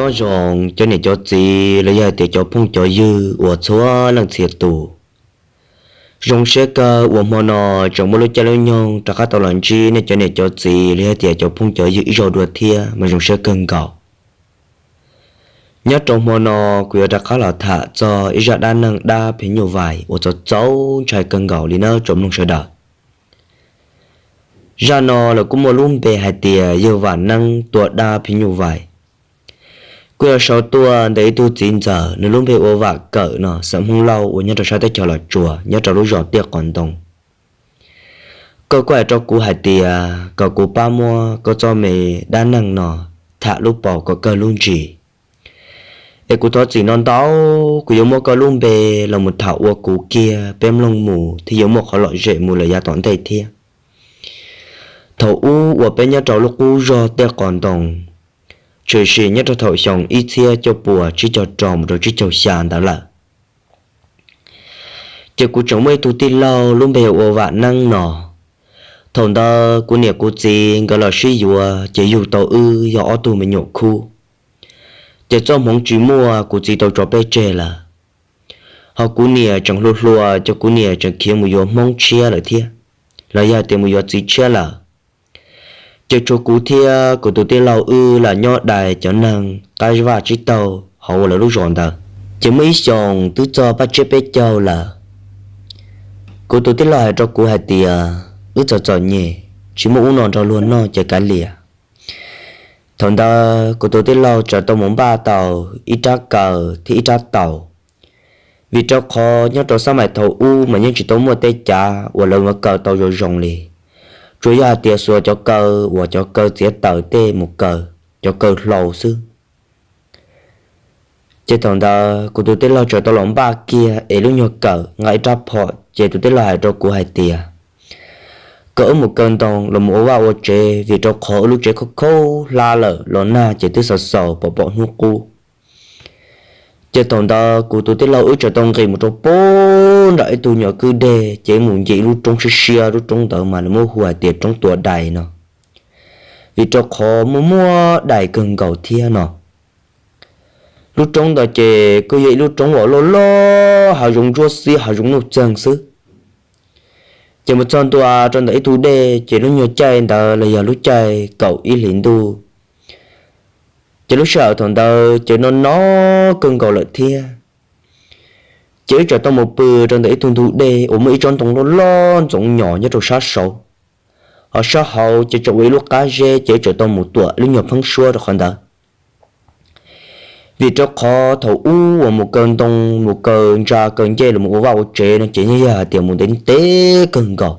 Nyob zoo cov niam cov txiv los yog hais tias cov phooj cov ywg uas txhua leej txhia tus. Zoo siab kawg uas hmo no tseem muaj lub caij lub nyoog rov qab tau los ntsib nej cov niam cov txiv los yog tias cov phooj cov ywg ib zaug dua thiab mas zoo siab kawg nkaus. Nyob rau hmo no kuv yuav rov qab los tham txog ib zaj dab neeg dab phim nyuj vais uas txaus txaus ntshai kawg nkaus li nawb tsoom mloog sawv daws. Zaj no lawv kuj muaj lub npe hais tias yawg Vam Neeb tua dab phim nyuj vais. Kuj yog sau tuaj ntawm ib tug txiv ntxawm, nws lub npe ua Vam Kawm no, xeem Hmoob Lauj uas nyob rau sab teb chaws Los Tsuas nyob rau lub zos Tiaj Qos Ntoo. Koj kuj hais rau kuv hais tias kom kuv pab muab koj txoj me dab neeg no tham lub paus kom kawg lub ntsis. Es kuv thov txim no ntau, kuv yuav muab koj lub npe los mus tham ua kuv kiag peb mloog mus thiaj yuav muaj qhov lom zem mus lawm yav tom ntej thiab. Thaum ub uas peb nyob rau lub qub zog Tiaj Qos Ntoo, tshwm sim nyob rau thaum xyoo ib txhiab cuaj puas tsib caug rau mus rau tsib caug xya ntawd lawm. Ces kuv tseem muaj ib tug tij laug lub npe ua Vam Neeb no. Thaum ntawd kuv niam kuv txiv nkawd los sib yuav ces yug tau wb yog ob tug me nyuam khub. Ces txoj hmoov tsis muaj, kuv txiv tau tso peb tseg lawm. Ho kuv niam tseem hluas hluas ces kuv niam tseem khiav mus yuav Hmoob tshiab lawm thiab, los yog tias mus yuav txiv tshiab lawm. Ces tshuav kuv thiab kuv tus tij laug wb lam nyob dai cov neeg qab vaj tsib taug hauv lawv lub zos ntawd. Ces muaj ib xyoos twb txog paj tsiab peb caug lawm, kuv tus tij laug hais rau kuv hais tias wb txom txom nyem, tsis muaj ub no nrog luag noj ces kav liam. Thaum ntawd kuv tus tij laug txawm tau mus npaj tau ib rab kaw thiab ib rab taus, vim rau qhov nyob rau xab mais thaum ub mas yeej tsis tau muaj tej cav uas lawv kaw tau zoo zoo li, tsuas yog hais tias xuas cov kaw uas cov kaw txiav taws tej mus kaw, cov kaw hlau xwb. Ces thaum ntawd kuv tus tij laug txawm tau los npaj kiag es lub nyuag kawm nqa ib rab phom, ces tus tij laug hais rau kuv hais tias kom wb mus kaw ntoo los mus ua vaj ua tsev, vim rau qhov wb lub tsev khaub khaub hlab lawm los nag ces twb xaus xaus pom pom hnub qub. Ces thaum ntawd kuv tus tij laug wb txawm tau nqis mus rau pem nram ib tug nyuam kwj deg, ces mus nce ib lub roob siab siab, lub roob ntawd mas lawv muab hu hais tias roob Tua Dais no, vim rau qhov muaj muaj dais kawg nkaus thiab no. Lub roob ntawd ces kuj yog ib lub roob uas loj loj, hav zoov ntsuab xiab, hav zoov nuj txeeg xwb. Ces mus txog ntua rau ntawm ib tug dej, ces lub nyuag caij ntawd los yog lub caij kaum ib hlis ntuj. Ces lub sij hawm thaum ntawd ces no no kawg nkaus lawm thiab. Ces wb txawm tau mus pw rau ntawm ib tug ntug dej uas muaj ib tsob ntoo loj loj ntxoov nyos nyob rau sab saud, ho sab hauv ces tseem ua ib lub qab zeb, ces wb txawm tau mus tuam lub nyuag pheeb suab rau qhov ntawd. Vim rau qhov thaum ub uas mus kaw ntoo, mus kaw ntsa kaw ncej los mus ua vaj ua tsev no ces yeej yog hais tias mus ntev ntev kawg nkaus,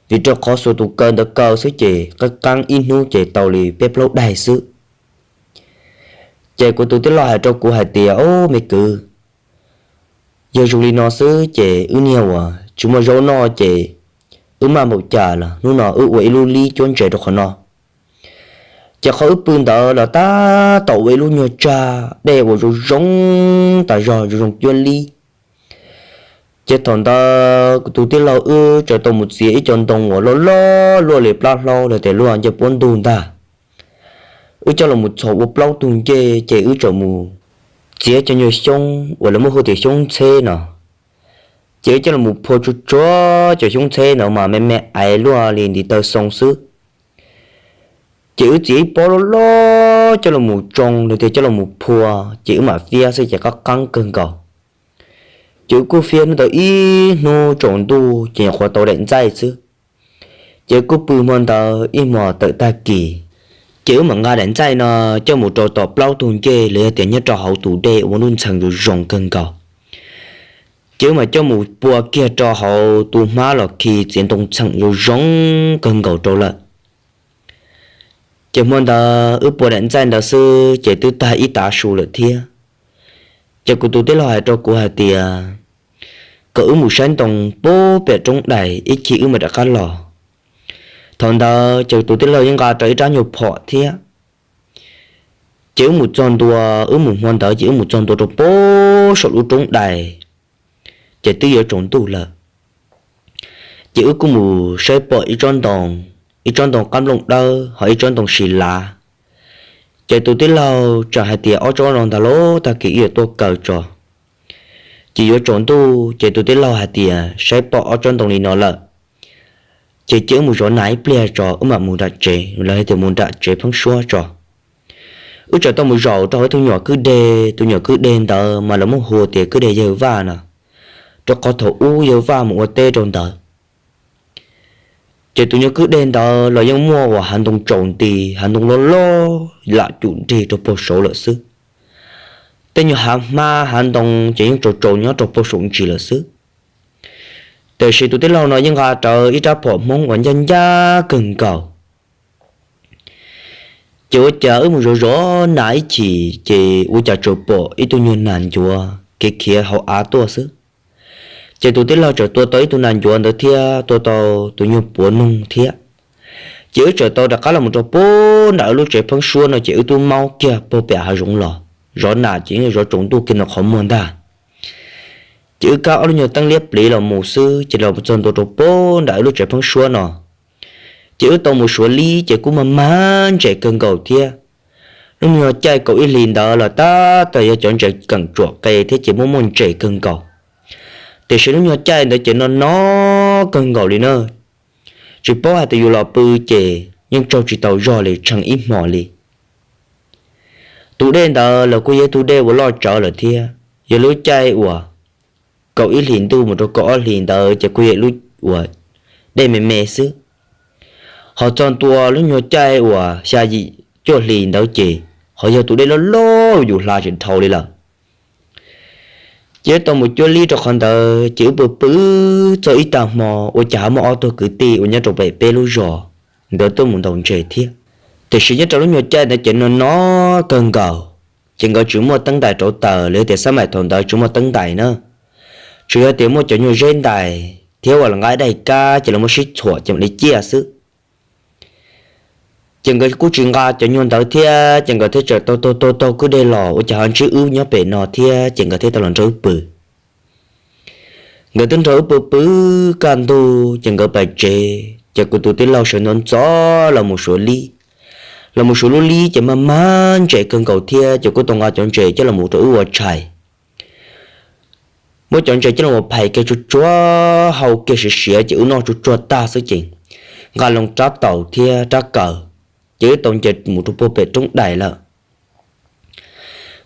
vim rau qhov xuas tus kaw ntawd kaw xwb ces qeeb qeeb ib hnub ces tau li peb plaub daig xwb. Ces kuv tus tij laug hais rau kuv hais tias, Au me kwv, yog zoo li no xwb ces wb niag uas tsis muaj zaub noj ces wb maj npaum cas los hnub no wb ua ib lub lib cuab ntses rau qhov no. Ces qhov wb pw ntawd los tab tom ua ib lub nyuag tsag dej uas zoo zoo tas zog zoo zoo cuab lib. Ces thaum ntawd kuv tus tij laug wb txawm tau mus txiav ib co ntoo uas loj loj luaj li plab hlaub los tes luaj ncej puab ntug ntag. Wb coj los mus txhos ua plaub tug ncej, ces wb txawm mus txiav cov nyuag xyoob uas lawv muab hu tias xyoob ntxheb no. Ces wb coj los mus phua tsuag tsuag cov xyoob ntxheb no mas me me aiv luaj li ntiv taw xoo xwb. Ces wb txiav ib pob loj loj coj los mus tsoo los tes coj los mus phua, ces wb mam fiab xwb ces qab qeeb kawg nkaus. Ces wb kuj fiab hnub ntawd ib hnub tsaus ntuj ces nyuam qhuav tau daim ntxaij xwb. Ces wb kuj pw hmo ntawd ib hmos tawm tag kis, ces wb mam nqa daim ntxaij no coj mus rau tom plaub tug ncej los yog tias nyob rau hauv tus dej ua lub ntxhee zoo zoo kawg nkaus. Ces wb mam coj mus pua kiag rau hauv tus hmab los khi txiav ntoo txheem zoo zoo kawg nkaus rau lawm. Ces hmo ntawd wb pua daim ntxaij ntawd xwb ces twb tag ib tav su lawm thiab. Ces kuv tus tij laug hais rau kuv hais tias kom wb mus saib ntoo pub pem roob dais ib chim wb mam rov qab los. Thaum ntawd ces tus tij laug yeej nqa rau ib rab nyuag phom thiab. Ces wb mus txog ntua, wb mus hmo ntawd ces wb mus txog ntua rau pem saum lub roob dais, ces twb yuav tsaus ntuj lawm. Ces wb kuj mus saib pom ib tsob ntoo, ib tsob ntoo qab nplooj dawb ho ib tsob ntoo si lav. Ces tus tij laug tseem hais tias, Ob tsob no ntag los, tag kis wb yuav tuaj kaw tso. Ces yuav tsaus ntuj ces tus tij laug hais tias, Saib pom ob tsob ntoo li no lawm, ces cia wb mus zov nas ib pliag tso wb mam mus nram tsev, los hais tias mus nram tsev pheeb suab tso. Wb txawm tau mus zaum rau hauv ib tug nyuam kwj deg, tus nyuam kwj deg ntawd mas lawv muab hu tias kwj deg Yawg Vaj no, rau qhov thaum ub Yawg Vaj mus ua teb rau ntawd. Ces tus nyuam kwj deg ntawd los yeej muaj uas hav ntoo tsaus nti, hav ntoo loj loj lam cum nrig rau puag saud lawm xwb. Tej nyuag hav hmab hav ntoo ces yeej tsaus tsaus nyob rau puag saum ntsis lawm xwb. Tiam sis tus tij laug no yeej nqa rawv ib rab phom Hmoob uas ncaj ncaj kawg nkaus. Ces ua cas wb mus zov zov nas ib chim ces ua cas txawm pom ib tug nyuag nas ncuav kev khiav hauv av tuaj xwb. Ces tus tij laug txawm tua tau ib tug nas ncuav ntawd thiab tua tau tus nyuag puav noog thiab. Ces wb txawm tau rov qab los mus rau puag nram wb lub tsev pheeb suab no ces wb twb maub kiag puag pem hav zoov los zov nas ces yeej zov tsaus ntuj kiag ntawm qhov muag ntag. Ces wb kab ob lub nyuag teeb liab pliv los mus xwb ces los txog ntua rau puag nram wb lub tsev pheeb suab no. Ces wb tau mus suav lib ces kuj mag mag ntses kawg nkaus thiab. Lub nyuag caij kaum ib hlis ntawd los tab tom yog cov ntses keem tsuam qe thiab ces muaj muaj ntses kawg nkaus. Tiam sis lub nyuag caij ntawd ces no no kawg nkaus li na. Tsis paub hais tias yus los pw ces yeej tsaug tsis tau zog li tsheej ib hmos li. Tus dej ntawd los kuj yog tus dej uas loj tsawv lawm thiab, yog lub caij uas kaum ib hlis ntuj mus rau kaum ob hlis ntawd ces kuj yog lub uas dej me me xwb. Ho txog ntua lub nyuag caij uas xya yim cuaj hlis ntawd ces ho yog tus dej loj loj yus hla tsis dhau li lawm. Ces wb tau mus cuab lib rau qhov ntawd ces wb pw pw txog ib tag hmo ua cas ho muaj ob tug kwv tij uas nyob rau pem peb lub zos, nkawd tuaj mus ntaus ntses thiab. Tiam sis nyob rau lub nyuag caij ntawd ces no no kawg nkaus, ces nkawd tsis muaj teeb ntais rauv taws los yog tias xab maim thaum ntawd tsis muaj teeb ntais na, tsuas yog tias muaj cov nyuag zeb ntais thiab uas los nqa daim kab ces los muab sib txhuam ces mam li ciaj xwb. Ces nkawd kuj tsis nqa cov nyuag ntawd thiab ces nkawd thiaj txawm taug taug taug taug kwj deg los ua cas ho ntsib wb nyob pem no thiab ces nkawd thiaj tau los nrog wb pw. Nkawd twb nrog wb pw pw kaj ntug ces nkawd pais tsev ces kuv tus tij laug sawv ntxov ntxov los mus suav lib. Los mus suav lub lib ces mag mag ntses kawg nkaus thiab ces kuj tau nqa cov ntses coj los mus rau wb ua tshais. Muab cov ntses coj los phais kiag tsuag tsuag hau kiag siav siav ces wb noj tsuag tsuag tag xwb ces nqa loo rab taus thiab rab kaws, ces wb tau nce mus rau puag pem roob dais lawm.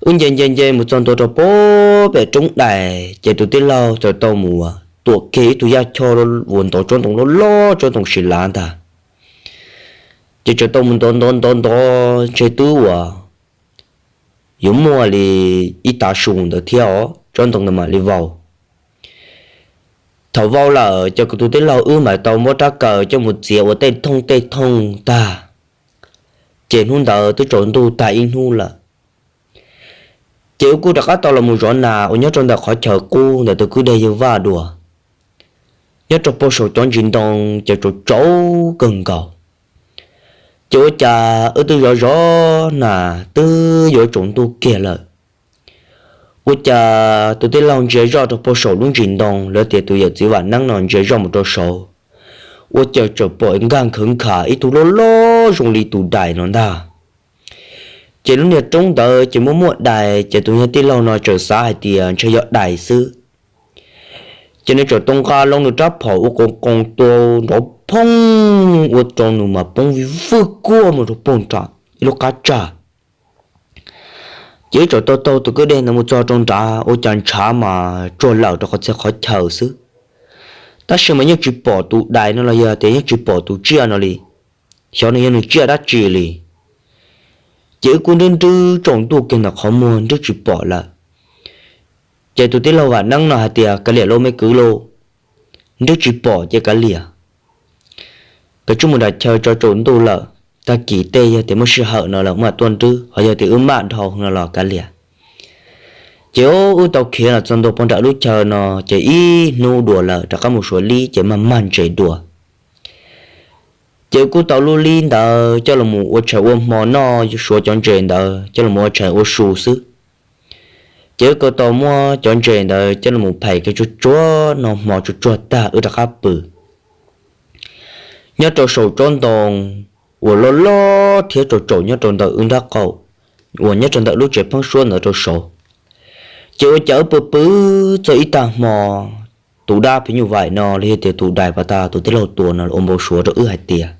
Wb nce nce nce mus txog ntua rau puag pem roob dais ces tus tij laug txawm tau mus tuam kiag ib tug yaj choj uas ntov tsob ntoo loj loj, tsob ntoo si lav ntag. Ces txawm tau mus ntov ntov ntov ntov ntshe twb uas yuav muaj li ib tav su ntawd thiab os tsob ntoo ntawd mam li vau. Thaum vau lawm ces kuv tus tij laug wb mam tau muab rab kaws coj mus txiav ua tej thooj tej thooj tag, ces hnub ntawd twb tsaus ntuj tag ib hnub lawm. Ces wb kuj rov qab tau los mus zov nas uas nyob rau ntawm qhov chaw qub ntawm tus kwj deg Yawg Vaj dua, nyob rau puag saum cov ntsis ntoo ces tsaus tsaus kawg nkaus. Ces ua cas wb twb zov zov nas twb yuav tsaus ntuj kiag lawm, ua cas tus tij laug ntsia zoj rau puag saum lub ntsis ntoo, lawv tias tus yawm txiv Vam Neeb no ntsia zoj mus rau saud, ua cas txawm pom nkag nkhawv nkhas ib tug loj loj zoo li tus dais no ntag. Ces lub niag roob ntawd ces muaj muaj dais, ces tus yawg tij laug no txawm xav hais tias ntshe yog dais xwb. Ces nws txawm tau nqa loo nws rab phom ua qoo qoo tua nrov phooj ua rau nws mas poob vij vwj kuaj mus rau puag nram ib lub qab tsag. Ces wb txawm taug taug tus kwj deg ntawd mus txog rau nrad ua cas ntshav mas tsuag lawm rau qhov txhia qhov chaw xwb. Tab sis mas yeej tsis pom tus dais no los yog tias yeej tsis pom tus tsiaj no li, xyov nws yog nws tsiaj dab tsi li. Ces wb kuj nrwb nrwb tsaus ntuj kiag ntawm qhov muag nrwb tsis pom lawm. Ces tus tij laug Vam Neeb no hais tias kav liam lauj me kwv lauj, nrwb tsis pom ces kav liam, kav tsij mus nram chaw tso tsaus ntuj lawm, tag kis tej yog tias muaj sij hawm no lawm mam tuaj nrwb, ho yog tias wb maj dhau no los kav liam. Ces wb tau khiav los txog ntua puag nram lub chaw no, ces ib hnub dua lawm rov qab mus suav lib ces mag mag ntses dua. Ces wb kuj tau lub lib ntawd coj los ua tshais ua hmo noj, suav cov ntses ntawd coj los ua tshais ua su xwb. Ces wb kuj tau muab cov ntses ntawd coj los phais kiag tsuag tsuag noj hmo tsuag tsuag tag wb rov qab pw nyob rau saum tsob ntoo uas loj loj thiab tsaus tsaus nyob rau ntawm wb nrab qaum. uas nyob rau ntawm lub tsev pheeb suab ntawd rau saud. Ces ua cas wb pw pw txog ib tag hmo, tus dab phim nyuj vaim no los yog tias tus dais pas tas tus tij laug tua no ua npau suav rau wb hais tias,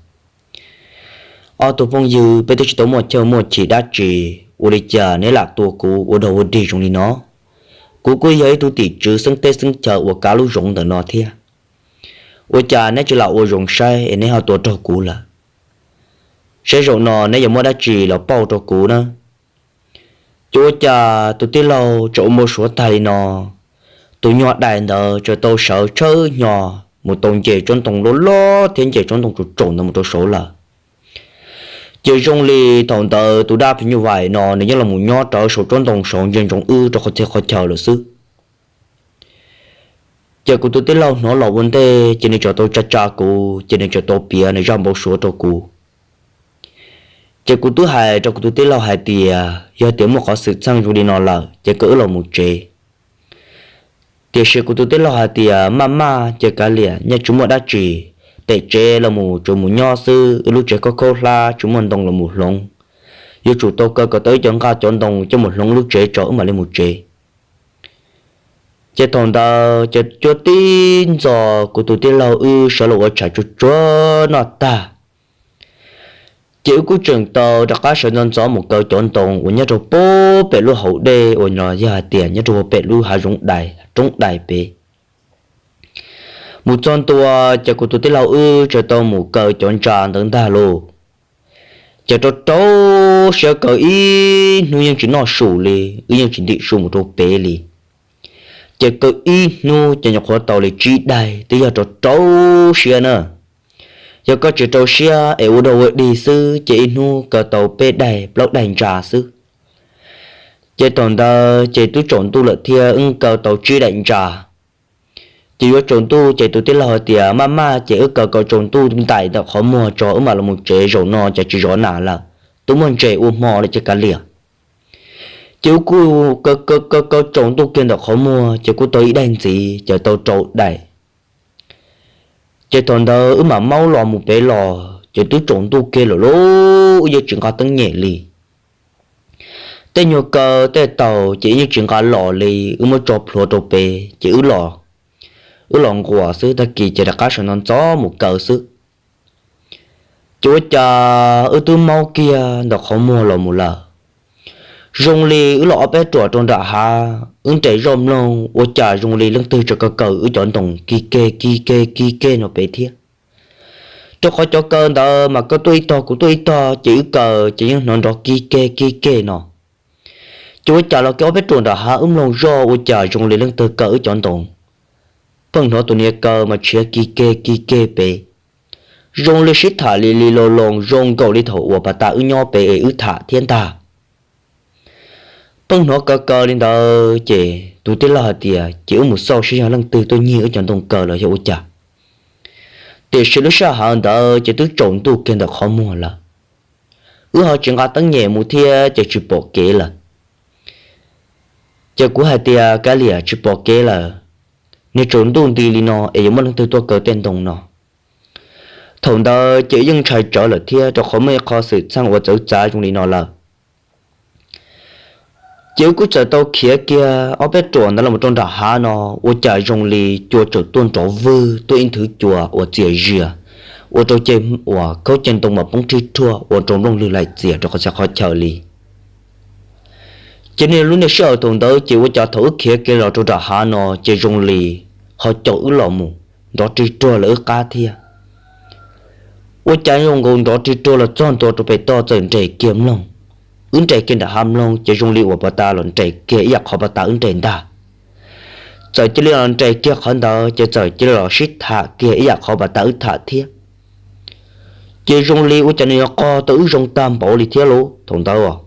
ob tug phooj ywg, peb twb tsis tau muaj chaw muaj chim dab tsi, ua li cas neb lam tua kuv ua dog ua dig zoo li no? Kuv kuj yog ib tug tim tswv xeeb teb xeeb chaw uas kav lub zoov ntawm no thiab. Ua cas neb tsis lam ua zoo saib es neb ho tua raug kuv lawm? Saib zaum no neb yuav muab dab tsi los pauj rau kuv na? Ces ua cas tus tij laug tseem ua npau suav tag li no, tus nyuag dais ntawd tseem tau sawv tshawb hnyo mus tau nce tsob ntoo loj loj thiab nce tsob ntoo tsaus tsaus ntawd mus rau saud lawm. Ces zoo li thaum ntawd tus dab phim nyuj vaim no nws yeej los mus nyob rau saum tsob ntoo saud ntsia ntsoov wb rau qhov txhia qhov chaw lawm xwb. Ces kuv tus tij laug hnov los ua ntej ces nws tseem tau tsa tsa kuv, ces nws tseem tau piav nws zaj npau suav rau kuv. Ces kuv twb hais rau kuv tus tij laug hais tias yog tias muaj qhov xwm txheej zoo li no lawm ces kom wb los mus tsev. Tiam sis kuv tus tij laug hais tias maj maj ces kav liam, yeej tsis muaj dab tsi, pem tsev los mus tsuas mus nyob xwb, wb lub tsev khaub khaub hlab tsis muaj ntoo los mus hloov. Yuav tsum tau kaw kom tau ib co nqaj cov ntoo coj mus hloov lub tsev tso wb mam li mus tsev. Ces thaum ntawd ces cuab tib ntxo kuv tus tij laug wb sawv los ua tshais tsuag tsuag noj tag, ces wb kuj tseem tau rov qab sawv ntxov ntxov mus kaw cov ntoo uas nyob rau puag pem lub hauv dej uas yog hais tias nyob rau puag pem lub hav zoov dais roob dais pem. Mus txog ntua ces kuv tus tij laug wb tseem tau mus kaw cov ntsa ntawd ntag lauj. Ces rau rau siab kaw ib hnub yeej tsis noj su li, wb yeej tsis ntim su mus rau pem li. Ces kaw ib hnub ces nyuam qhuav tau li tsib daig, twb yog rau rau siab na. Yog koj tsis rau siab es ua dog ua dig xwb ces ib hnub kaw tau peb daig plaub daig ntsa xwb. Ces thaum ntawd ces twb tsaus ntuj lawm thiab wb kaw tau tsib daim ntsa. Ces yuav tsaus ntuj ces tus tij laug hais tias maj maj ces wb kaw kom tsaus ntuj ntais ntawm qhov muag tso wb mam los mus tsev, zaum no ces tsis zov nas lawm, twb muaj ntses ua hmo lawm ces kav liam. Ces wb kuj kaw kaw kaw tsaus ntuj kiag ntawm qhov muag ces kuj tau ib daig ntxiv ces tau rau daim. Ces thaum ntawd wb mam maub los mus pem los ces twb tsaus ntuj kiag lawm lauj, wb yeej tsis nqa teeb nyem li. Tej nyuag kaw tej taug ces wb yeej tsis nqa los li, wb muab tso plhuav rau pem ces wb los, wb los nquas xwb, tag kis ces rov qab sawv ntxov ntxov mus kaw xwb. Ces ua cas wb twb maub kiag ntawm qhov muag los mus lawm, zoo li wb los ob peb ruam rau nram hav, wb nres zoj mloog ua cas zoo li leej twg tseem kaw kaw wb cov ntoo kig keg kig keg kig keg no pem thiab. Rau qhov cov kaw ntawd mas koj tuaj ib tog kuv tuaj ib tog ces wb kaw ces yeej hnov nrov kig keg kig keg no. Ces ua cas los kiag ob peb ruam nram hav wb mloog zoj ua cas zoo li leej twg kaw wb cov ntoo. Pheej hnov tus niag kaw mas tshiav kig keg kig keg pem, zoo li sib tham li li loo loo zoo nkaus li thaum uas pas tas wb nyob pem es wb tham thiab ntag. Pheej hnov kaw kaw li ntawd ces tus tij laug hais tias ces wb mus xauj seb yog leej twg tuaj nyig wb cov ntoo kaw los yog ua cas. Tiam sis lub sij hawm ntawd ces twb tsaus ntuj kiag ntawm qhov muag lawm, wb ho tsis nqa teeb nyem mus thiab ces tsis pom kev lawm. Ces kuv hais tias kav liam, tsis pom kev lawm, niag tsaus ntuj nti li no es yuav muaj leej twg tuaj kaw tej ntoo no. Thaum ntawd ces yeej ntshai tsawv lawm thiab rau qhov muaj ib qho xwm txheej uas txawv txav zoo li no lawm. Ces wb kuj txawm tau khiav kiag ob peb ruam ntawd los rau nram hav no, ua cas zoo li cua tseem tuaj nrov vwg tuaj ib nthwv cua uas txias zias, ua rau ceg uas khaub ceg ntoo mas poob rhij rhuaj ua rau nplooj lwg laim txias rau qhov txhia qhov chaw li. Ces niaj lub niag sij hawm thaum ntawd ces ua cas thaum wb khiav kiag los rau nram hav no ces zoo li ho caum wb los mus nrov rig ruag lawv wb qab thiab. Ua cas zoo nkaus nrov rig ruag los txog ntua rau pem toj txawm nres kiag mloog. Wb nres kiag nram hav mloog ces zoo li uas pas tas los nres kiag ib yam qhov pas tas wb nres ntag. Txawm cia li los nres kiag qhov ntawd ces txawm cia li los sib tham kiag ib yam qhov pas tas wb tham thiab. Ces zoo li ua cas nws yuav qog tau wb zoo tag npaum li thiab lauj thaum ntawd os.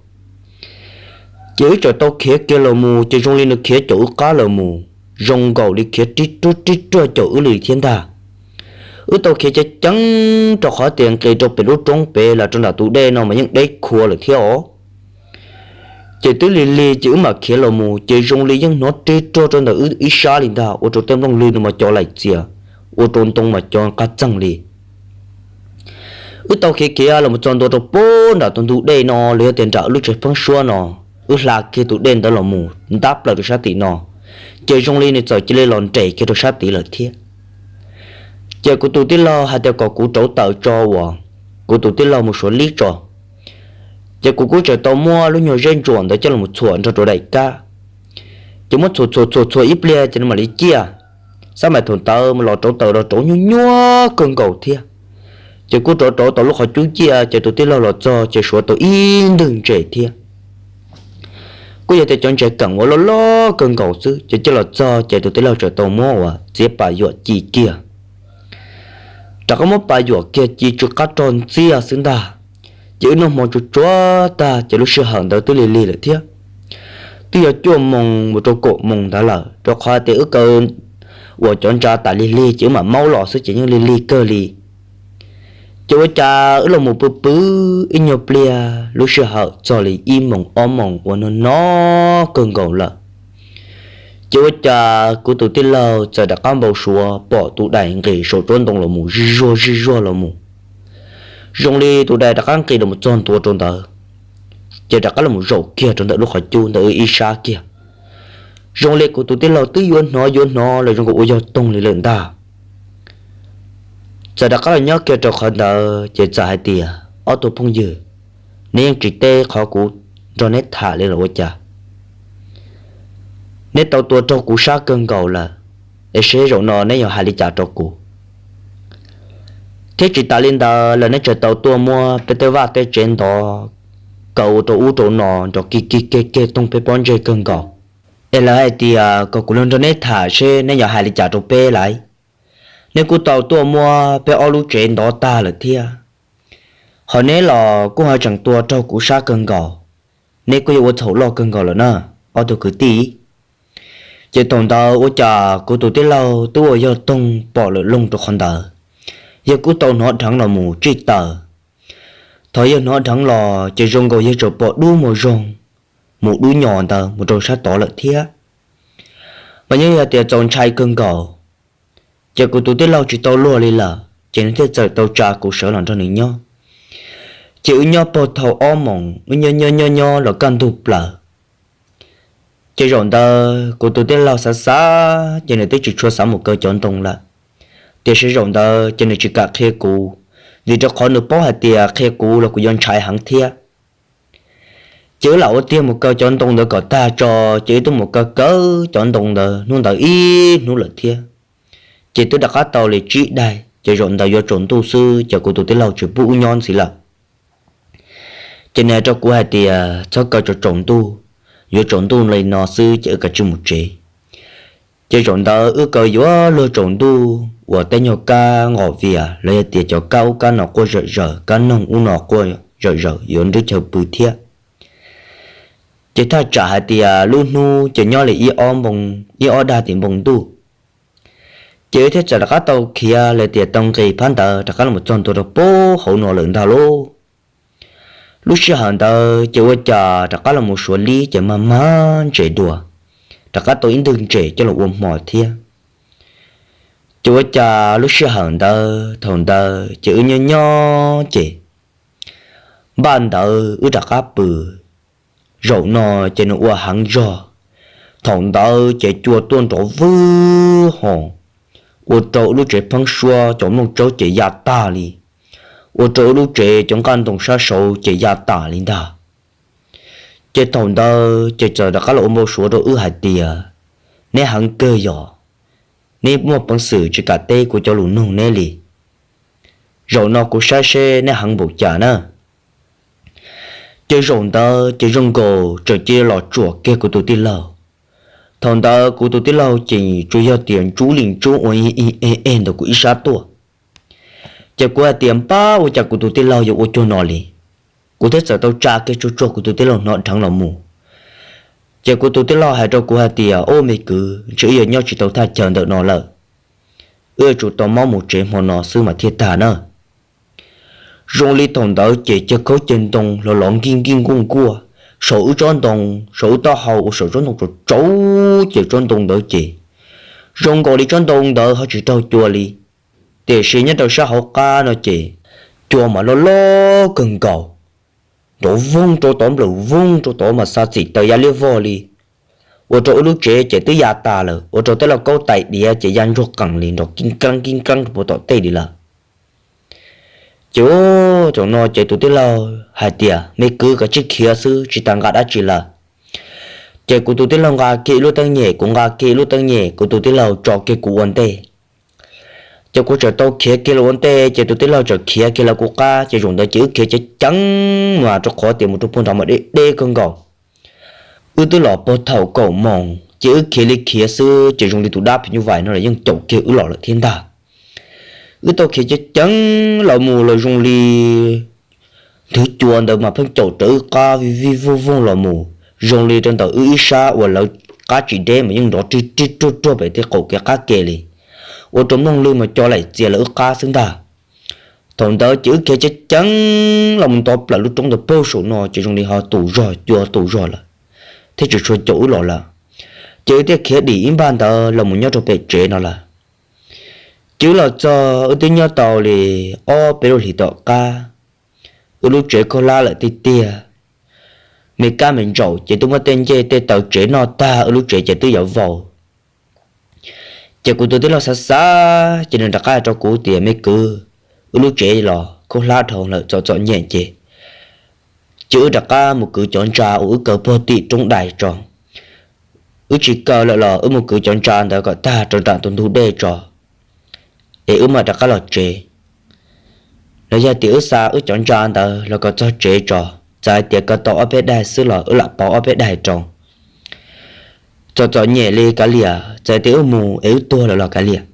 Ces wb txawm tau khiav kiag los mus ces zoo li nws khiav caum wb qab los mus, zoo nkaus li khiav rib ruag rib ruag caum wb li thiab ntag. Wb tau khiav ceev ceev rau qhov tias nqis rau pem lub roob pem los rau nram tus dej no mas yeej deb khuav lawm thiab os. Ces twb lig lig ces wb mam khiav los mus ces zoo li yeej hnov rib ruag rau ntawm wb ib sab li ntag, ua rau tej nplooj lwg no mas co laim txias, ua rau ntoo mas co qab txeeg li. Wb tau khiav khiav los txog ntua rau pem nram tus ntug dej no los yog tias nram wb lub tsev pheeb suab no, wb hla kiag tus dej ntawd los mus ntab plaws rau sab tim no, ces zoo li nws txawm cia li los nres kiag rau sab tid lawm thiab. Ces kuv tus tij laug hais tias kom kuv rauv taws tso uas kuv tus tij laug mus suav lib tso. Ces kuv kuj tseem tau muab lub nyuag zeb ntsuam ntawd coj los txhuam nrog rau daim kab, ces muab txhuam txhuam txhuam txhuam ib pliag ces nws mam li ciaj. Xab mais thaum ntawd mus los rauv taws los rauv nyuaj nyuaj kawg nkaus thiab. Ces kuj rauv rauv tau lub qhov cub ciaj ces tus tij laug los txog ces suav tau ib ntwg ntses thiab. Kuj yog tias cov ntses keem uas loj loj kawg nkaus xwb, ces coj los txog ces tus tij laug tseem tau muab uas txiav pas yuam ci kiag, rov qab muab pas yuam kiag ci tsw qab rog ntxiag xwb ntag. Ces wb noj hmo tsuag tsuag tag ces lub sij hawm ntawd twb lig lig lawm thiab, twb yog cuaj moos mus rau kaum moos ntawd lawm, rau qhov tias wb kaw uas cov ntsa tas lig lig ces wb mam maub los xwb ces yeej lig lig kawg li. Ces ua cas wb los mus pw pw ib nyuag pliag, lub sij hawm txog li ib moos ob moos uas no no kawg nkaus lawm, ces ua cas kuv tus tij laug txawm rov qab npau suav pom tus dais nqis saum tsob ntoo los mus zij zuag zij zuag los mus, zoo li tus dais rov qab nqis los txog ntua rau ntawd, ces rov qab los zaum kiag rau ntawm lub qhov cub ntawd wb ib sab kiag, zoo li kuv tus tij laug twb yuav hnov yuav hnov los zoo nkaus ua yog toog li lawm ntag. Txawm rov qab los nyob kiag rau qhov ntawd ces txawm hais tias, Ob tug phooj ywg, neb yeej tsis teb qhov kuv nrog neb tham li los ua cas? Neb tau tua raug kuv sab kawg nkaus lawm, es seb zaum no neb yuav hais li cas rau kuv? Thiab tsis tas li ntawd los neb tseem tau tuaj muab peb tej vaj tej tsev ntov kaw rau ub rau no nrov kig kig keg keg toog peb pob ntseg kawg nkaus. Es lawv hais tias kom kuv los nrog neb tham seb neb yuav hais li cas rau peb lawm. Neb kuj tau tuaj muab peb ob lub tsev ntov tag lawm thiab, ho neb los kuj ho tseem tua raug kuv sab kawg nkaus, neb kuj yog ua txhaum loj kawg nkaus lawm na, ob tug kwv tij. Ces thaum ntawd ua cas kuv tus tij laug twb ua yog toog pom lawm loog rau qhov ntawd, yawg kuj tau hnov dheev los mus tsij taws. Thaum yawg hnov dheev los ces zoo nkaus yawg tseem pom dub mos zoo mus dub nyos ntawd mus rau sab tod lawm thiab. Mas nyob yog tias txaus ntshai kawg nkaus, ces kuv tus tij laug tsis tau luag li lawm ces nws thiaj txawm tau tsa kuv sawv los nrog nws nyob. Ces wb nyob puag thaum ob moos wb nyob nyob nyob nyob los kaj ntug plaws. Ces zaum ntawd kuv tus tij laug xav xav ces nws twb tsis tshua xav mus kaw cov ntoo lawm, tiam sis zaum ntawd ces nws tsis kam qhia kuv, vim rau qhov nws paub hais tias qhia kuv los kuv yuav ntshai heev thiab. Ces wb lam ua tiag mus kaw cov ntoo ntawd kom tag tso, ces wb twb mus kaw kaw cov ntoo ntawd hnub ntawd ib hnub lawm thiab. Ces twb rov qab tau li tsib daig ces zaum ntawd yuav tsaus ntuj xwb ces kuv tus tij laug tsis pub wb nyob ntxiv lawm. Ces nws hais rau kuv hais tias txhob kaw tsaus tsaus ntuj, yuav tsaus ntuj li no xwb ces wb kav tsij mus tsev. Ces zaum ntawd wb kaw yuav luag tsaus ntuj uas tej nyuag kab nqos vias los yog tias cov kab ub kab no quaj zawm zaws, kab noog ub no quaj zawm zaws yuav nrub chaw pw thiab. Ces thaj tsam hais tias lub hnub ces nyob li ib ob dag tim npoo ntuj, ces wb thiaj txawm rov qab tau khiav los tias tau nqis phab ntawd rov qab los txog ntua rau pem hauv no lawm ntag lauj. Lub sij hawm ntawd ces ua cas rov qab los mus suav lib ces mag mag ntses dua, rov qab tau ib ntwg ntses coj los ua hmo thiab. Ces ua cas lub sij hawm ntawd thaum ntawd ces wb nyob nyob ces npaj ntawd wb rov qab pw. Zaum no ces nws ua heev zog, thaum ntawd ces cua tuaj nrov vwg hos, ua rau wb lub tsev pheeb suab cov nplooj tsawb ces ya tag li, ua rau wb lub tsev cov nqaj ntoo sab saud ces ya tas li ntag. Ces thaum ntawd ces txawm rov qab los ua npau suav rau wb hais tias, neb heev kawg yog, neb muaj peev xwm tsis kam teb kuv cov lus nug neb li. Zaum no kuv saib seb neb heev npaum cas na. Ces zaum ntawd ces zoo nkaus tseem cia los tsuam kiag kuv tus tij laug. Thaum ntawd kuv tus tij laug ces tsuas yog tias ntsub li ntsub ua ib eg ntawm kuv ib sab tuaj. Ces kuv hais tias npab ua cas kuv tus tij laug yuav ua cuag no li. Kuv thiaj txawm tau tsa kiag tsuag tsuag kuv tus tij laug hnov dheev los mus. Ces kuv tus tij laug hais rau kuv hais tias, ub me kwv, ntshe wb yuav nyob tsis tau thaj chaw ntawm no lawm, wb yuav tsum tau mob mus tsev hmo no xwb mas thiaj tag na. Zoo li thaum ntawd ces cov khaub cag ntoo los lov nkij nkij nkuaj nkuaj, saum wb tsob ntoo, saum wb taub hau uas saum tsob ntoo tsaus tsaus ces tsob ntoo ntawd ces zoo nkaus li tsob ntoo ntawd ho tsis raug cua li. Tiam sis nyob rau sab hauv qab no ces cua mas loj loj kawg nkaus, nrov voog rau tod nplawm voog rau tod mas xa txim taws ya liab vog li. Ua rau wb lub tsev ces twb ya tas lawm, ua rau tej lauj kaub tais diav ces ya ntsuag qees li nrov kib keeb kib keeb rau puag tom tej li lawm. Ces ua thaum no ces tus tij laug hais tias, Me kwv, koj tsis khiav xwb, tsis tas nqa dab tsi lawm. Ces kuv tus tij laug nqa kiag ib lub teeb nyem, kuv nqa kiag ib lub teeb nyem, kuv tus tij laug tso kiag kuv ua ntej. Ces kuv txawm tau khiav kiag los ua ntej, ces tus tij laug txawm khiav kiag lawv kuv qab, ces zaum ntawd ces wb khiav ceev ceev mus rau qhov tias mus rau puag nram mas deb deb kawg nkaus. Wb twb los puag thaum kaum moos ces wb khiav li khiav xwb ces zoo li tus dab phim nyuj vais no los yeej caum kiag wb los lawm thiab ntag. Wb tau khiav ceev ceev los mus los zoo li nthwv cua ntawd mas pheej caum rawv wb qab vij vij voog voog los mus, zoo li rau ntawm wb ib sab uas lawv qab tsis deb mas yeej nrov rig rig ruag ruag pem tej qaum kev qab ke li, ua rau mloog lwg mas co laim txias lawv wb qab xwb ntag. Thaum ntawd ces wb khiav ceev ceev los mus nto plaws lub roob ntawd puag saum no ces zoo li ho tus zog cua tus zog lawm, thiab tsis tshua caum wb los lawm. Ces wb thiaj khiav dim ib npag ntawd los mus nyob rau pem tsev no lawm. Ces wb los txog wb twb nyob tau li ob peb lub hlis tom qab, wb lub tsev khaub hlab lawm tiag tiag, me kab me ntsaum ces twb muab tej ncej tej taw tsev noj tag, wb lub tsev ces twb yuav vau. Ces kuv tus tij laug xav xav ces nws rov qab hais rau kuv tias, Me kwv, wb lub tsev los khaub hlab dhau lawm, txom txom nyem ces, ces wb rov qab mus kwv cov ntsa uas wb kaw puag tim roob dais tso. Wb tsis kaw lawm los wb mus kwv cov ntsa ntawd kom tag rau nram tus ntug dej tso, es wb mam rov qab los tsev. Los yog tias wb xa wb cov ntsa ntawd los kom txog tsev tso, txawm hais tias kaw tau ob peb daig xwb los wb lam pauv ob peb daig rau. Txom txom nyem li kav liam, txawm tias wb mus es wb tuag lawm los kav liam.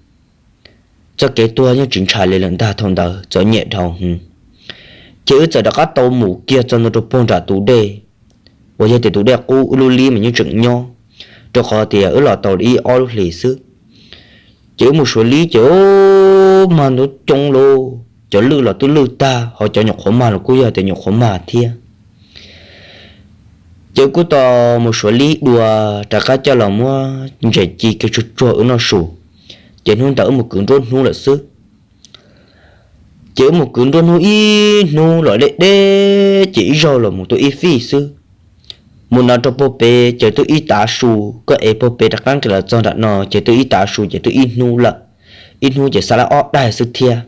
Txoj kev tuag yeej tsis ntshai li lawm ntag, thaum ntawd txom nyem dhau hwv. Ces wb txawm rov qab tau mus kiag txog ntua rau puag nram tus dej, uas yog tias tus dej qub, wb lub lib mas yeej tseem nyob, rau qhov tias wb los tau ib ob lub hlis xwb. Ces wb mus suav lib ces ub, mag ntub coob lauj, cov lwj los twb lwj tag, ho cov nyuam qhuav mag los kuj yog tias nyuam qhuav mag thiab. Ces wb kuj tau mus suav lib dua, rov qab coj los muab ntses ci kiag tsuag tsuag wb noj su. Ces hnub ntawd wb mus kwv nruab hnub lawm xwb. Ces wb mus kwv nruab hnub ib hnub los deb deb, ces ib zaug los mus tuaj ib fij xwb. Mus no rau puag pem ces twb ib tav su, koj ev puag pem rov qab nqis los txog nram no ces twb ib tav su ces twb ib hnub lawm, ib hnub ces xa lawm ob daig xwb thiab.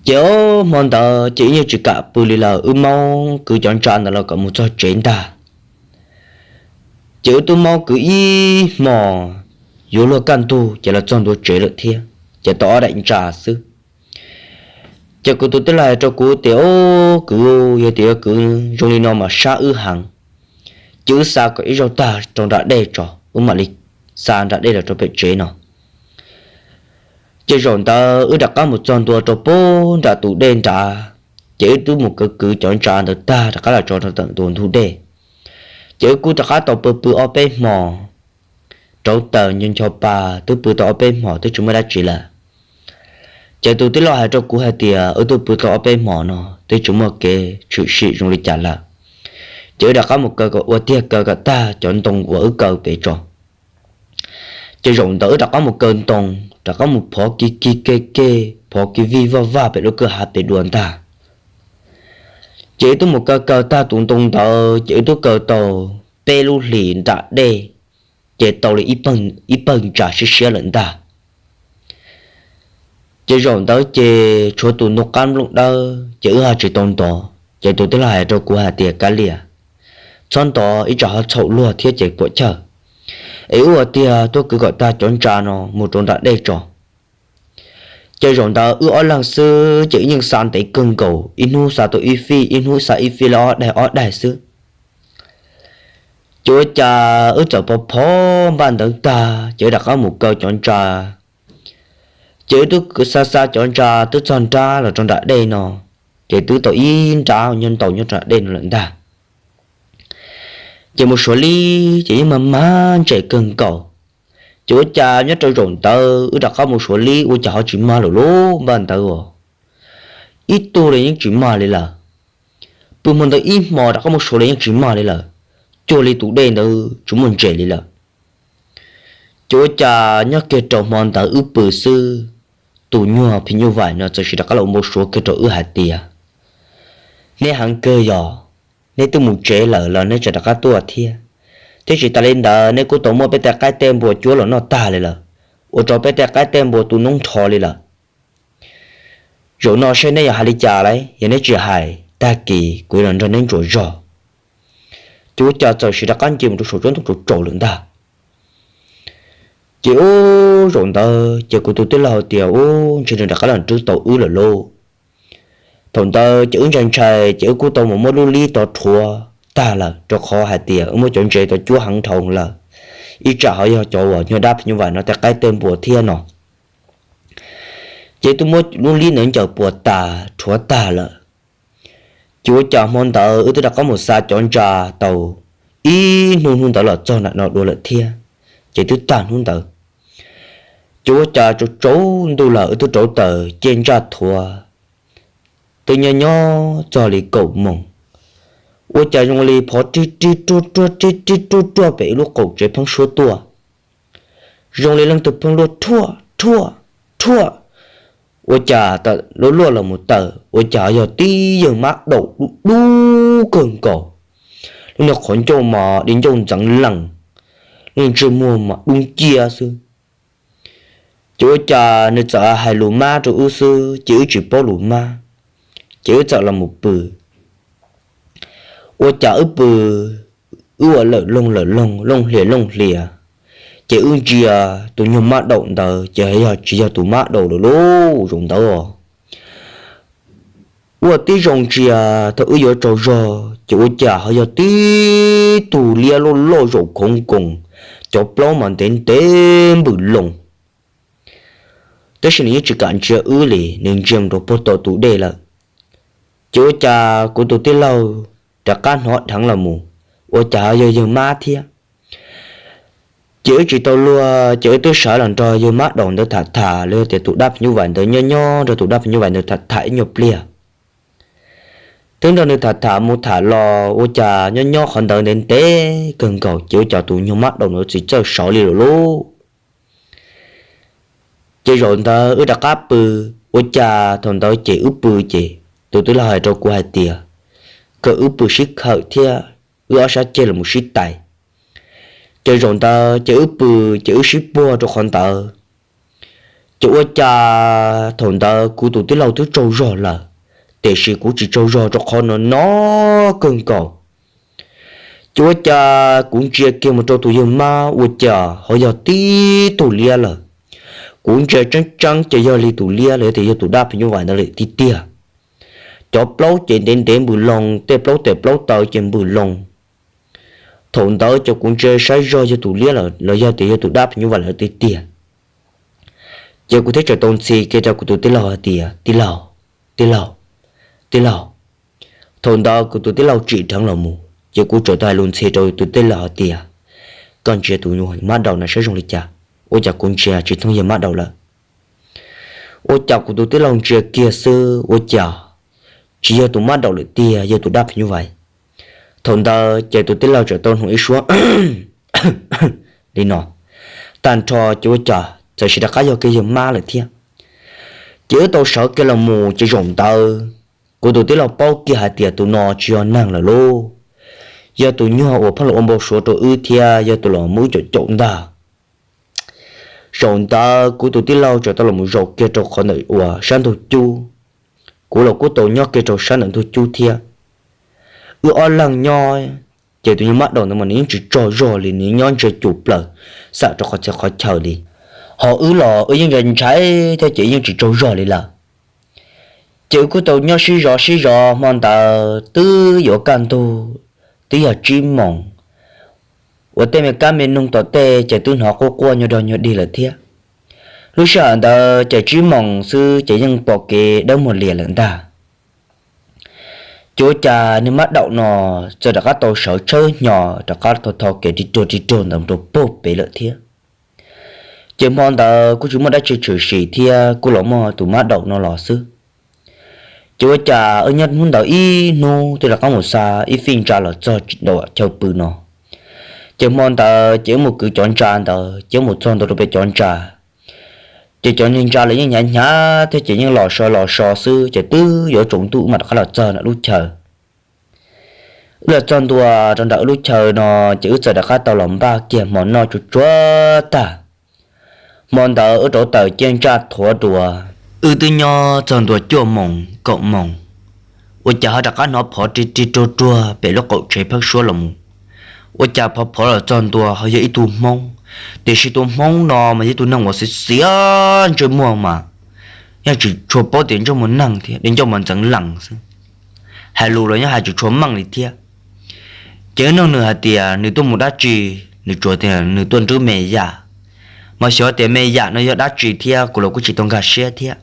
Ces hmo ntawd ces wb yeej tsis kam pw li lawm, wb maub kwv cov ntsa ntawd los kom mus txog tsev ntag. Ces wb twb maub kwv ib hmos, yuav luag kaj ntug ces los txog ntua tsev lawm thiab, ces tau ob daim ntsa xwb. Ces kuv tus tij laug hais rau kuv tias, Ub kwv, yog tias yuav kwv zoo li no mas sab wb heev. Ces wb xa kom ib zaug tag rau nram dej tso, wb mam li xa nram dej los rau pem tsev no. Ces zaum ntawd wb rov qab mus txog ntua rau puag nram tus dej nrad, ces wb twb mus kwv kwv cov ntsa ntawd tag rov qab los tso rau ntawm tus ntug dej. Ces wb kuj rov qab tau pw pw ob peb hmos, rauv taws ncho ncho pa, twb pw tau ob peb hmos twb tsis muaj dab tsi lawm. Ces tus tij laug hais rau kuv hais tias, Wb twb pw tau ob peb hmos no twb tsis muaj kev tshwm sim zoo li cas lawm. Ces wb rov qab mus kaw kom ua tiag, kaw kom tag cov ntoo uas wb kaw pem tso. Ces zaum ntawd wb rov qab mus kaw ntoo, rov qab mus phov kig kig keg keg, phov kig vij vaj vag pem lub kwj ha pem dua ntag. Ces wb twb mus kaw kaw tag tus ntoo ntawd ces wb twb kaw tau peb lub hlis nram dej, ces tau li ib pawg ntsa siab siab lawm ntag. Ces zaum ntawd ces tshuav tus ntoo qab nplooj dawb ces wb ho tsis tau ntov. Ces tus tij laug hais rau kuv hais tias, Kav liam, txhob ntov, ib tsam ho txhaum luag thiab ces puam chawj. Es wb ua tiag tuaj kwv kom tag cov ntsa no mus rau nram dej tso. Ces zaum ntawd wb ob leeg xwb ces wb yeej xa ntev kawg nkaus, ib hnub xa tau ib fij, ib hnub xa ib fij li ob daig ob daig xwb. Ces ua cas wb txawm pov phov npaj ntawd tag ces wb rov qab mus kaw cov ntsa. Ces wb twb xa xa cov ntsa twb txog nrab los rau nram dej no, ces twb tau ib nrab nyob ntau nyob rau nram dej no lawm ntag. Ces mus suav lib ces yeej mag mag ntses kawg nkaus. Ces ua cas nyob rau zaum ntawd wb rov qab mus suav lib ua cas ho tsis mag lawm lauj, npaj ntawd as, ib tug los yeej tsis mag li lawm. Pw hmo ntawd ib hmos rov qab mus suav los yeej tsis mag li lawm, cuag li tus dej ntawd tsis muaj ntses li lawm. Ces ua cas nyob kiag rau hmo ntawd wb pw xwb, tus nyuag phim nyuj vais no txawm sim rov qab los ua npau suav kiag rau wb hais tias, neb heev kawg yog, neb twb mus tsev lawm los neb tseem rov qab tuaj thiab. Thiab tsis tas li ntawd neb kuj tau muab peb tej qaib tej npua cuab los noj tag li lawm, ua rau peb tej qaib tej npua tu noob nrho li lawm. Zaum no saib neb yuav hais li cas lawm, yog neb tsis hais tag kis kuv yuav los nrog neb ntsuas zog. Ces ua cas txawm sim rov qab ntsia mus rau saum tsob ntoo tsaus tsaus lawm ntag. Ces ub, zaum ntawd ces kuv tus tij laug tias, ub, ntshe nws rov qab los rub tau wb lawm lauj. Thaum ntawd ces wb ntshai ntshai ces wb kuj tau mus muab lub lib tod rhuav tag lawm, rau qhov hais tias wb muab cov ntses tod cuab heev dhau lawm, ib tsam ho yog cov uas nyuag dab phim nyuj vais no tej qaib tej npua thiab no. Ces twb muab lub lib ntawd ncaws puas tas rhuav tag lawm. Ces ua cas hmo ntawd wb twb rov qab mus xa cov ntsa tau ib hnub, hnub ntawd los txog nram no dua lawm thiab, ces twb tag hnub ntawd. Ces ua cas tsaus tsaus ntuj lawm wb twb rauv taws ciaj ntsaj thuav, twb nyob nyob txog li kaum moos, ua cas zoo li phov rig rig ruag ruag rig rig ruag ruag pem ib lub qaum tsev pheeb suab tuaj, zoo li leej twg pheej luaj rhuaj rhuaj rhuaj. Ua cas luaj luaj los mus tawm ua cas yog tib yawg mab daum dub dub kawg nkaus, lub niag qhov ncauj mas di ncauj ntxeev lees, lub ntsej muag mas dub nciab xwb. Ces ua cas nws txawm hais lus mab rau wb xwb ces wb tsis paub lus mab, ces wb txawm los mus pw. Ua cas wb pw, wb ua lawm loog lawm loog, looj hlias looj hlias, ces wb ntsia tus nyuag mab daum ntawd ces yog tsis yog tus mab daum lawm lauj, zaum ntawd os. Ua tib zoo ntsia thaum wb yuav tsaug zog ces ua cas ho yog tib tug liab loj loj zaum khoov nkoos, cov plaub mas ntev ntev npws loo. Tab sis nws yeej tsis kam ntsia wb li, nws ntsia mus rau puag tom tus dej lawm. Ces ua cas kuv tus tij laug rov qab hnov dheev los mus, ua cas ho yog yawg mab thiab. Ces wb tsis tau luag ces wb twb sawv los nrog yawg mab daum ntawd tham tham los yog tias tus dab phim nyuj vais ntawd nyob nyob nrog tus dab phim nyuj vais ntawd tham tham ib nyuag pliag. Twb nrog nws tham tham mus tham los ua cas nyob nyob qhov ntawd ntev ntev kawg nkaus ces ua cas tus nyuag mab daum ntawd tsis txawj sawv li lawm lauj. Ces zaum ntawd wb rov qab pw, ua cas thaum ntawd ces wb pw ces tus tij laug hais rau kuv hais tias kom wb pw sib khawm thiab wb ob sab ceg los mus sib tais. Ces zaum ntawd ces wb pw, ces wb sib puag rau qhov ntawd. Ces ua cas thaum ntawd kuv tus tij laug twb tsaug zog lawm, tiam sis kuv tsis tsaug zog rau qhov no no kawg nkaus. Ces ua cas kuv ntsia kiag mus rau tus yawg mab ua cas ho yog tib tug liab lawm. Kuv ntsia tseeb tseeb ces yog li tus liab los yog tias yog tus dab phim nyuj vais ntawd lawm tiag tiag. Cov plaub ces ntev ntev npws loo, tej plaub tes plaub taw ces npws loo. Thaum ntawd ces kuv ntsia saib zog yog tus liab lawm los yog tias yog tus dab phim nyuj vais lawm tiag tiag. Ces kuv thiaj tseem tau ntxhi kiag rau kuv tus tij laug hais tias, tij laug, tij laug, tij laug. Thaum ntawd kuv tus tij laug tsim dheev los mus ces kuv tseem tau hais lus ntxhi rau tus tij laug hais tias, koj ntsia tus nyuag mab daum no saib zoo li cas, ua cas kuv ntsia tsis thooj yawg mab daum lawm. Ua cas kuv tus tij laug ntsia kiag xwb ua cas tsis yog tus mab daum lawm tiag, yog tus dab phim nyuj vais. Thaum ntawd ces tus tij laug tseem tau hnoos ib suab li no tag nrho ces ua cas txawm sim rov qab yog kiag yawg mab lawm thiab. Ces wb tau sawv kiag los mus ces zaum ntawd kuv tus tij laug paub kiag hais tias tus no tsis yog neeg lawm lauj, yog tus nyuag uas pheej los ua npau suav rau wb thiab yog tus los muab wb caum caum ntag. Zaum ntawd kuv tus tij laug tseem tau los mus zaum kiag rau qhov ntawm uas sab ntug cub, kuv los kuj tau nyob kiag rau sab ntawm ntug cub thiab. Wb ob leeg nyob, ces tus nyuag mab daum ntawd mas nws yeej tsis tsaug zog li, nws nyob ntsia cum plaws xam rau qhov txhia qhov chaw li. Ho wb los wb yeej ntshai ntshai thiab ces yeej tsis tsaug zog li lawm. Ces wb kuj tau nyob sib zov sib zov hmo ntawd twb yuav kaj ntug, twb yog tsib moos, uas tej me kab me noog tom tej ces twb hnov quaj quaj nyuag dog nyuag dig lawm thiab. Lub sij hawm ntawd ces tsib moos xwb ces yeej pom kev dawb muag lias lawm ntag. Ces ua cas niag mab daum no txawm rov qab tau sawv tshawb hnyo rov qab tho tho kev ri ruag ri ruag ntawd rau puag pem lawm thiab. Ces hmo ntawd kuj tsis muaj dab tsi tshwm sim thiab, kuj los muaj tus mab daum no los xwb. Ces ua cas wb nyob hnub ntawd ib hnub twb rov qab mus xa ib fij ntsa los txog ntawm chaw pw no. Ces hmo ntawd ces wb mus kwv cov ntsa ntawd ces wb mus txog ntua rau pem cov ntsa. Ces cov niag ntsa los yeej hnyav hnyav thiab ces yeej los so los so xwb ces twb yuav tsaus ntuj wb mam rov qab los txog ntawm lub chaw. Wb los txog ntua rau ntawm wb lub chaw no ces wb txawm rov qab tau los npaj kiag hmo noj tsuag tsuag tag. Hmo ntawd wb rauv taws ciaj ntsaj thuav dua, wb twb nyob txog ntua cuaj moos kaum moos, ua cas ho rov qab hnov phov rig rig ruag ruag pem lub qaum tsev phab suab los mus. Ua cas phov phov los txog ntua ho yog ib tug hmoob, tiam sis tus hmoob no mas yog ib tug neeg uas xiav xiav ntsej muag mas yeej tsis tshua paub tias ntsej muag neeg thiab, dej ncauj mas ntxeev lees xwb, hais lus los yeej hais tsis tshua meej li thiab. Ces wb nug nws hais tias nws tuaj mus dab tsi, nws tsuas tias nws tuaj nrhiav me yam, mas xyov tias me yam no yog dab tsi thiab kuv los kuj tsis tau nkag siab thiab.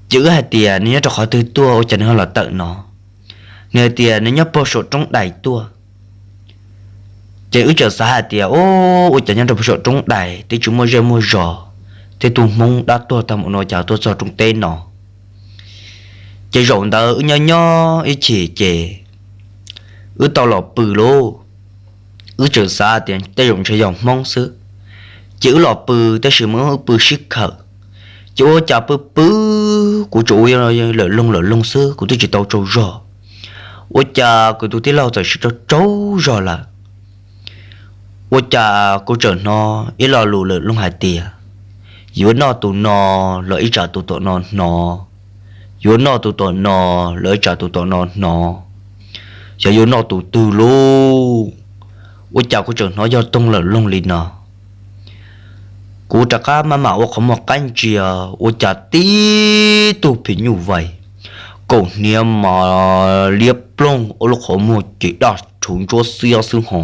Ces wb hais tias nws nyob rau qhov twg tuaj ua cas nws ho los tawm no. Nws hais tias nws nyob puag saum roob dais tuaj. Ces wb txawm xav hais tias, o, ua cas nyob rau puag saum roob dais twb tsis muaj zej muaj zos, thiab tus hmoob dab tuag tag mus no cas tuaj txog roob teb no. Ces zaum ntawd wb nyob nyob ib chim ces wb tau los pw lauj. Wb txawm xav tias tej zaum ntshe yog hmoob xwb, ces wb los pw, tab sis mas wb pw sib khawm. Ces ua cas pw pw, kuv tsuas ua lawm loog lawm loog xwb, kuv twb tsis tau tsaug zog, ua cas kuv tus tij laug txawm siv tsaug tsaug zog lawm. Ua cas kuv txawm hnov ib lo lus lawm loog hais tias, yuav noj tus no los ib tsam tus tom no hnov, yuav noj tus tom no los ib tsam tus tom no hnov, xyov yuav noj tus twg lauj. Ua cas kuv txawm hnov yog toog lawm loog li no. Kuv rov qab maj mam ua qhov muag qaib ntsia, ua cas tib tug phim nyuj vais kaum hniav mas liab ploog, ua lub qhov muag ces daj rhuv ntsuab xiab xwb ho,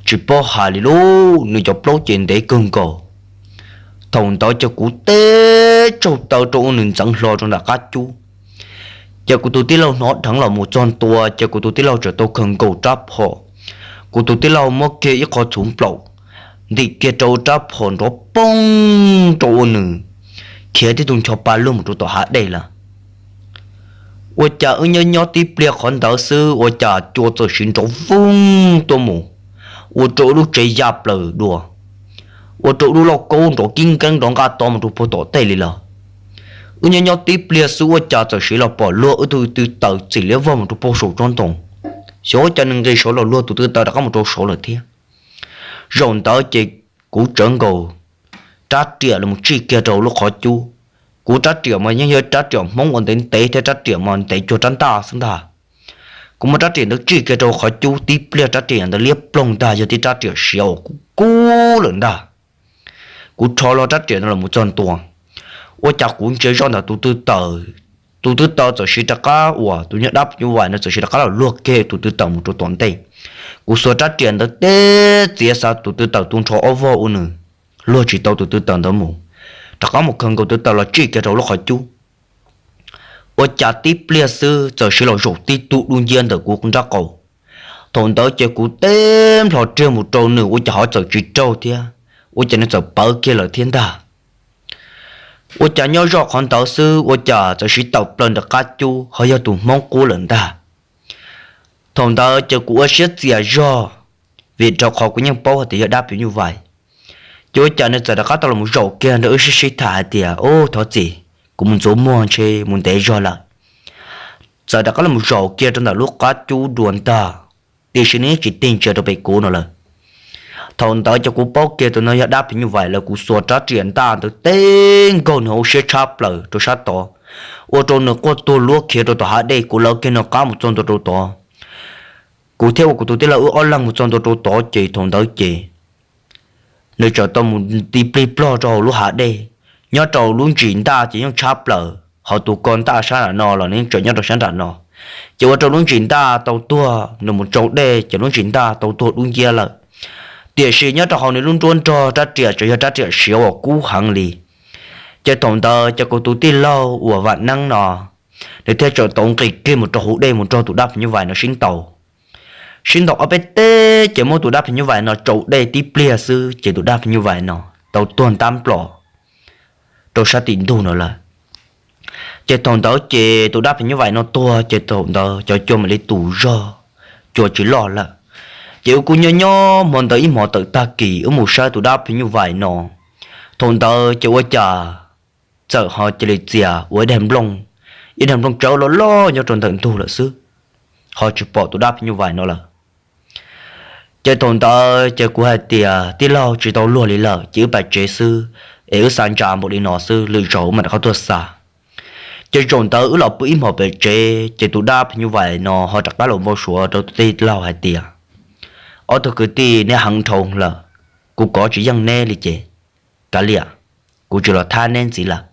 tsis paub hais li lauj, nws cov plaub ces ntev kawg nkaus. Thaum ntawd ces kuv teb tsaug taw rau ua nws ntxeev hlo rau nram qab cub. Ces kuv tus tij laug hnov dheev los mus txog ntua ces kuv tus tij laug txawm tau khaws nkaus rab phom. Kuv tus tij laug muab kiag ib qho txhuv nplaum ntim kiag rau rab phom nrov poog rau ua nws khiav tib tug ncho pa luag mus rau tom hav dej lawm. Ua cas wb nyob nyob tib pliag qhov ntawd xwb ua cas cua txawm siv nrov voog tuaj mus, ua rau lub tsev ya plaws dua, ua rau lub lauj kaub nrov kib nkeeb nrov nqaj to mus rau puag tom tej li lawm. Wb nyob nyob tib pliag xwb ua cas txawm siv los pom luag wb tus tw taws txim liab vog mus rau puag saum tsob ntoo. Xyov ua cas nws nqis saud los luag tus tw taws rov qab mus rau saud lawm thiab. Zaum ntawd ces kuv tsawv nkaus rab riam los tsij kiag rau lub qhov cub. Kuv rab riam mas yeej yog rab riam Hmoob uas ntev ntev thiab rab riam mas ntev cuag rab ntaj xwb ntag. Kuv muab rab riam ntawd tsij kiag rau qhov cub tib pliag rab riam ntawd liab ploog ntag, yog tib rab riam siav uas kub kub lawm ntag. Kuv rho hlo rab riam ntawd los mus txog ntua, ua cas kuv ntsia zoj ntawm tus tw taws, tus tw taws txawm siv rov qab uas tus nyuag dab phim nyuj vais no txawm siv rov qab los luag kiag tus tw taws mus rau tom ntej. Kuv xuas rab riam ntawd teb txiav xav tus tw taws tu nrho ob vog ua nws luag tsis tau tus tw taws ntawd mus, rov qab mus khaws nkaus tw taws los tsij kiag rau lub qhov cub. Ua cas tib pliag xwb txawm siv los zaum tib tug dub nciab ntawm kuv nraub qaum. Thaum ntawd ces kuv teb nplho riag mus rau nws ua cas ho txawm tsis raug thiab, ua cas nws txawm pawv kiag lawm thiab ntag. Ua cas nyob zoj qhov ntawd xwb ua cas txawm siv tawm plaws nram qab cub ho yog tus Hmoob qub lawm ntag. Thaum ntawd ces kuv ua siab txias zog, vim rau qhov kuv yeej paub hais tias yog dab phim nyuj vais. Ces ua cas nws txawm rov qab tau los zaum kiag nrog wb sib sib tham hais tias, Ub, thov txim, kuv mus ntxuav muag ntshe mus ntev zog lawm. Txawm rov qab los zaum kiag rau ntawm lub qab cub dua ntag, tiam sis nws yeej tsis tig ntsia rau pem kuv no lawm. Thaum ntawd ces kuv paub kiag tus no yog dab phim nyuj vais lawm, kuv xuas rab riam ntaj ntawd teb nkaug nws hauv siab tshab plaws rau sab tod, ua rau nws quaj tuag luab khiav rau tom hav dej, kuv lawv kiag nws qab mus txog ntua rau tod. Kuv thiaj ua kuv tus tij laug wb ob leeg mus txog ntua rau tod ces thaum ntawd ces nws txawm tau mus ti plig plog rau hauv lub hav dej, nyob rau lub ntsis ntaj ces yeej tshab plaws, ho tus ko ntaj sab nram no los nws yeej tseem nyob rau sab nram no. Ces ua rau lub ntsis ntaj tau tuag, nws mus tsau dej ces lub ntsis ntaj tau tuag dub nciab lawm. Tiam sis nyob rau hauv nws lub nruab nrog rab riam tseem yog rab riam siav uas kub heev li. Ces thaum ntawd ces kuv tus tij laug uas Vam Neeb no, nws thiaj txawm tau nqis kiag mus rau hauv dej mus nrog tus dab phim nyuj vais no sib ntaus. Sib ntaus ob peb teg ces muab tus dab phim nyuj vais no tsau dej tib pliag xwb ces tus dab phim nyuj vais no tau tuag ntab nplom rau sab tim ntug no lawm. Ces thaum ntawd ces tus dab phim nyuj vais no tuag ces thaum ntawd cov cua mam li tu zog, cua tsis loj lawm. Ces wb kuj nyob nyob hmo ntawd ib hmos tawm tag kis wb mus saib tus dab phim nyuj vais no Thaum ntawd ces ua cas txawm ho cia li txias ua ib daig nplooj, ib daig nplooj tsawb loj loj nyob rau ntawm ntug lawm xwb, ho tsis pom tus dab phim nyuj vais no lawm. Ces thaum ntawd ces kuv hais tias, tij laug, tsis tau luag li lawm, ces wb pais tsev xwb, es wb xa ntsa npaum li no xwb, lwm zaus wb mam rov qab tuaj xa. Ces zaum ntawd wb los pw ib hmos pem tsev, ces tus dab phim nyuj vais no ho rov qab los npau suav rau tus tij laug hais tias, ob tug kwv tij, neb heev dhau lawm, kuv kov tsis yeej neb li ces kav liam, kuv tsis los thab neb ntxiv lawm.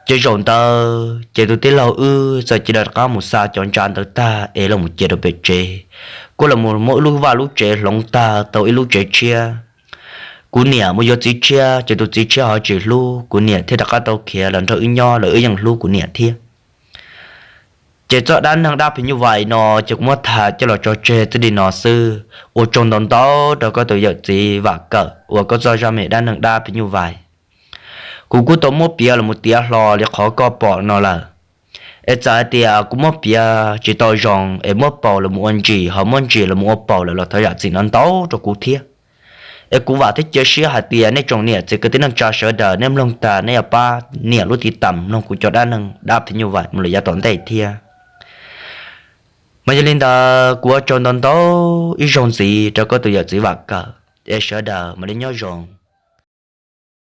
Ces zaum ntawd ces tus tij laug wb txawm cia li rov qab mus xa cov ntsa ntawd tag es los mus cia rau pem tsev, kuj los mus muab wb lub vaj lub tsev hloov tag tau ib lub tsev tshiab. Kuv niam mus yuav txiv tshiab, ces tus txiv tshiab ho tsis hlub, kuv niam thiaj rov qab tau khiav los nrog wb nyob, los wb yeej hlub kuv niam thiab. Ces txoj dab neeg dab phim nyuj vais no ces kuv muab tham coj los tso tseg txij li no xwb. Ua tsaug ntau ntau rau koj tus yawm txiv Vam Kawm uas koj txoj zaj me dab neeg dab phim nyuj vais, kuv kuj tau muab piav los mus tiav hlo li qhov koj pom no lawm. Es txawm hais tias kuv muab piav tsis tau zoo es muab paus los mus ua ntsis, ho muab ntsis los mus ua paus lawm los thov zam txim ntau ntau rau kuv thiab. Es kuv vam thiab cia siab hais tias nej tsoom niam txiv kwv tij neej tsa sawv daws, nej mloog tas nej yuav pab nias lub tiv tam mloog kuv cov dab neeg dab phim nyuj vais mus lawm yav tom ntej thiab. Mas yog li ntawd kuv ua tsaug ntau ntau ib zaug ntxiv rau koj tus yawm txiv Vam Kawm, es sawv daws mam li nyob zoo.